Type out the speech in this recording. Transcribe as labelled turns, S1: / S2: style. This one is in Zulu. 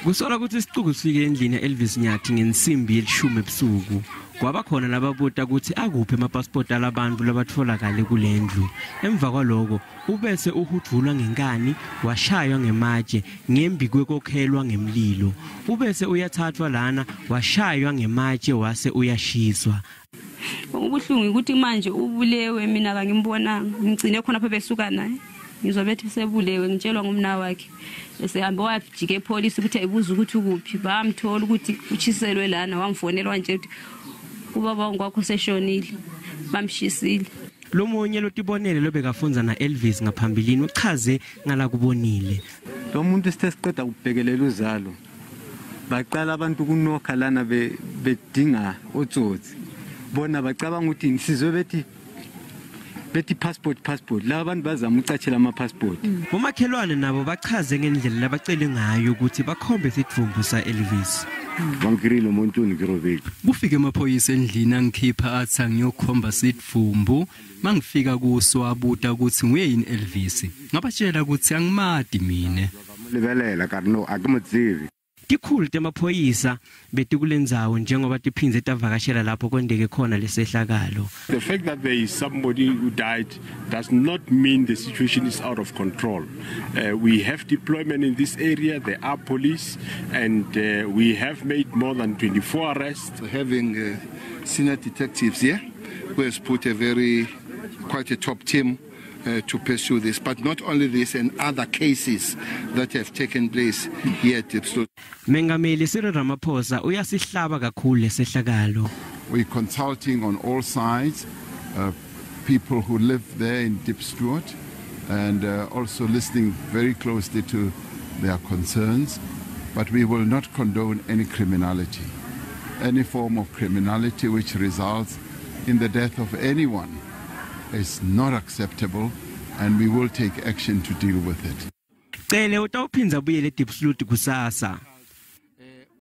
S1: Kusola ukuthi isicuku sifike endlini Elvis Nyathi ngensimbi yelishumi ebusuku. Kwaba khona lababuta ukuthi akuphi amapassport alabantu labatholakale kulendlu. Emva kwaloko ubese uhudvulwa ngenkani washaywa ngematshe ngembi kwekokhelwa ngemlilo. Ubese uyathathwa lana washaywa ngematshe wase uyashiswa.
S2: Ubuhlungu ukuthi manje ubulewe, mina kangimbonanga, ngigcine khona pha besuka naye. Ngizobethi sebulewe, ngitshelwa ngumna wakhe. Esehambe wajika epolice ukuthi ayibuza ukuthi ukuphi, bamthola ukuthi uchiselwe lana, wamfonela nje ukuthi ubaba ngwakho seshonile, bamshisile.
S1: Lomunye lotibonele lobekafunza na Elvis ngaphambilini uchaze ngala kubonile.
S3: Lo muntu sithe siqeda kubhekelela uzalo, baqala abantu kunokha lana bedinga otsotsi. Bona bacabanga ukuthi sizwe bethi passport passport, laba bantu bazama ucatshela ama passport.
S1: Bomakhelwane nabo bachaze ngendlela labacele ngayo ukuthi bakhombe isidvumbu sa Elvis.
S4: Bangirile umuntu ngirobeki.
S5: Kufike amaphoyisa endlini angikhipha athi angiyokhomba sidvumbu. Mangifika kuso abuta ukuthi nguye yini Elvis. Ngabatshela ukuthi angimadi mina.
S4: Libelela ka no akumutsivi.
S1: Tikhulu temaphoyisa betikulendzawo njengoba tiphindze tavakashela lapho kwendeke khona lesehlakalo.
S6: The fact that there is somebody who died does not mean the situation is out of control. We have deployment in this area, there are police, and we have made more than 24 arrests.
S7: Having senior detectives here who has put a quite a top team to pursue this, but not only this and other cases that have taken place here at Diepsloot.
S1: Mengameli Cyril Ramaphosa uyasihlaba kakhulu lesehlakalo.
S8: We're consulting on all sides, people who live there in Diepsloot, and also listening very closely to their concerns, but we will not condone any criminality, any form of criminality which results in the death of anyone is not acceptable, and we will take action to deal with it.
S1: Cele utawuphinza abuyele eDiepsloot kusasa.